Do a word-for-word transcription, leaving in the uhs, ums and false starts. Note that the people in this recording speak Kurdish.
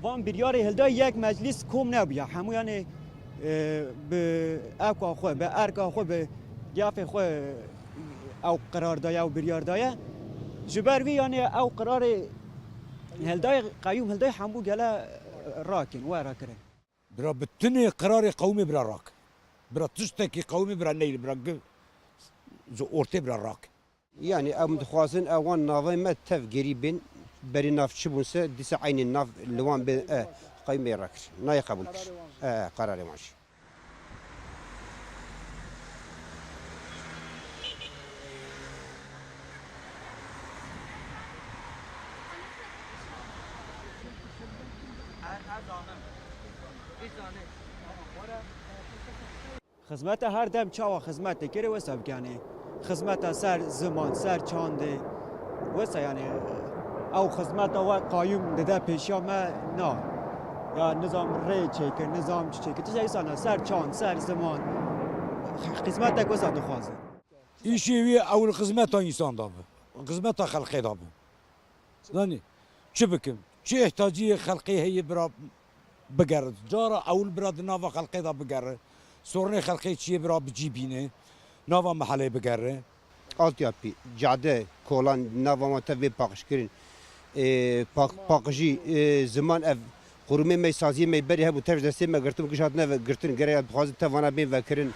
Wan biryarê hilda yek meclis kom nebûya. Hemû yanê, e, bi ewka xwe, bi erka xwe, bi giyafê xwe ew qerar daye û biryar daye. Ji ber vî yanê ew qerarê hildayê, qeyûm hildayê hemû gele rakin, we rakirin. Bira bi tunê qerarê qewimê bira rak. Bira tiştekî qewimê bira neyli, bira gi-, ji ortê bira rak. Yanî em dixwazin ew wan navê me tev gerî bên, berî nav çi bûn se, dîsa eynî nav li wan bên, e, qeyûm bê rakir. Nayê qebûl kir. E, qerarê wan jî. Xizmeta her dem çawa xizmet dikir, wisa bikanê. Xizmeta ser ziman, ser çandê, wisa yanî ew xizmeta we qayûm dide pêşiya me na. Ya nizam rê çêkir, nizam çi çêkir. Tişta îsana ser çand, ser ziman. Xizmetek wisa dixwazin. Îşê wî ewil xizmeta însan da bi. Xizmeta xelqê da bi. Zanî, çi bikim? Çi ihtaciyê xelqê heye bira bigere? Cara ewil bira di nava xelqê de bigere. Sorunê xelqê çi ye bira bi cî bîne. Nava mehelê bigere. Altyapı, cade, kolan, nava wan tev bê paqijkirin. Ê, paq-, paqijî, ê, ziman ev qurumê me, saziyê me berê hebû tev ji destê me girtin, giş hatine ve-, girtin, gerek dixwazin tev vana bên vekirin.